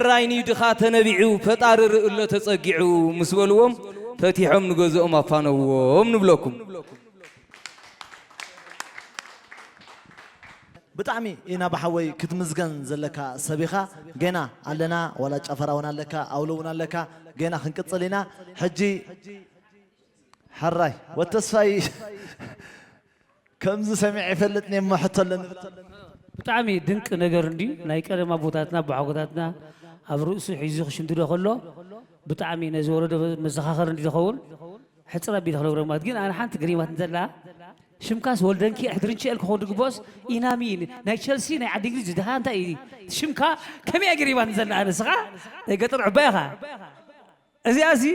ሕራይ ንድኻ ተነቢዑ፣ ፈጣሪ ርእሎ ተጸጊዑ ምስ በልዎም፣ ፈቲሖም ንገዝኦም ኣፋነውዎም ንብለኩም። ብጣዕሚ ኢና ብሓወይ ክትምዝገን ዘለካ ሰብ ኢኻ። ጌና ኣለና፣ ዋላ ጨፈራ እውን ኣለካ፣ ኣውሎ እውን ኣለካ። ጌና ክንቅጽል ኢና። ሕጂ ሕራይ ወተስፋይ ከምዚ ሰሚዐ ይፈልጥ እሞ ሕቶ ኣለኒ። ብጣዕሚ ድንቂ ነገር እንዲ ናይ ቀደም ኣቦታትና ኣቦሓጎታትና ኣብ ርእሱ ሒዙ ክሽምድዶ ከሎ ብጣዕሚ ነዚ ወለዶ መዘኻኸር እንዲ ዝኸውን ሕፅር ኣቢለ ክነግሮም ማለት ግን ኣነ ሓንቲ ገሪማት እንተላ ሽምካስ ወልደንኪ ሕድርንችኤል ክኸውን ድግቦስ ኢናሚ ናይ ቸልሲ ናይ ዓዲ እንግሊዝ ድሃ እንታይ እዩ ሽምካ ከመይ ገሪማት እንተላ ኣነ ስኻ ናይ ገጠር ዕባ ኢኻ እዚኣ እዚ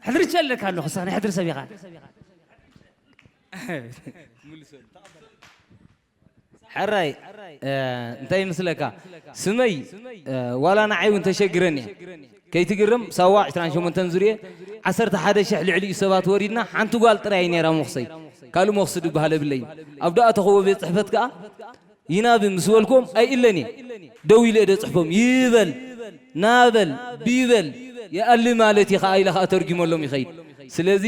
ሕድርንችኤል ኣለካ ኣለኹ ስኻ ናይ ሕድሪ ሰብ ኢኻ ሕራይ እንታይ ይመስለካ ስመይ ዋላ ንዓይ እውን ተሸግረን እየ ከይትግርም ሳዋ ዕስራን ሸሞንተን ዙርየ ዓሰርተ ሓደ ሽሕ ልዕሊኡ ሰባት ወሪድና ሓንቲ ጓል ጥራይ ነይራ መኽሰይ ካልእ መኽሱ ድበሃል የብለይን ኣብ ዳኣ ተኸዎ ቤት ፅሕፈት ከዓ ይናብ ምስ በልኩም ኣይእለን እየ ደው ኢለ እደ ፅሕፎም ይበል ናበል ቢበል የኣሊ ማለት እዩ ከዓ ኢለ ከዓ ተርጊመሎም ይኸይድ ስለዚ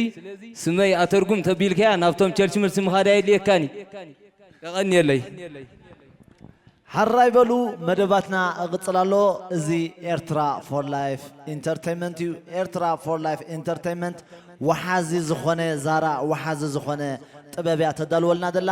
ስመይ ኣተርጉም ተቢልካያ ናብቶም ቸልሲ መልሲ ምኻድ ኣየድልየካን እዩ የቐንየለይ ሓራይ በሉ መደባትና እቕፅል ኣሎ። እዚ ኤርትራ ፎር ላይፍ ኢንተርቴይንመንት እዩ። ኤርትራ ፎር ላይፍ ኢንተርቴይንመንት ወሓዚ ዝኾነ ዛራ ወሓዚ ዝኾነ ጥበብ እያ ተዳልወልና ዘላ።